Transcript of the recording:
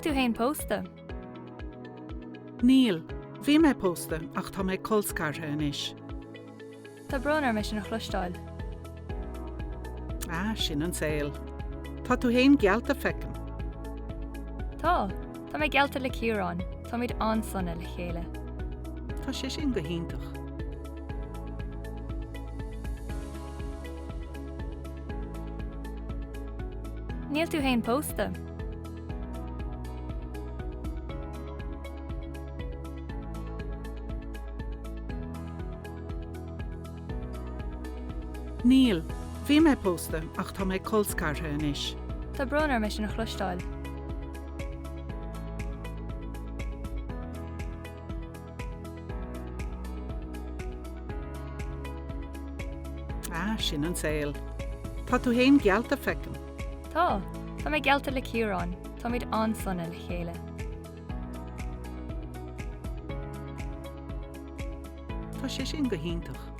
tú féin pósta? Níl. Bhí mé pósta ach tá mé colscartha anois. Tá brón orm é sin a chloisteáil. Ah, sin an saol. Tá tú féin geallta, feicim. Tá. Tá mé geallta le Ciarán. Táimid an-sona le chéile. Tá sé sin go hiontach. Níl tú féin pósta? Níl. Bhí mé pósta ach tá mé colscartha anois. Tá brón orm é sin a chloisteáil. Ah, sin an saol. Tá tú féin geallta, feicim. Tá. Tá mé geallta le Ciarán. Táimid an-sona le chéile. Tá sé sin go hiontach.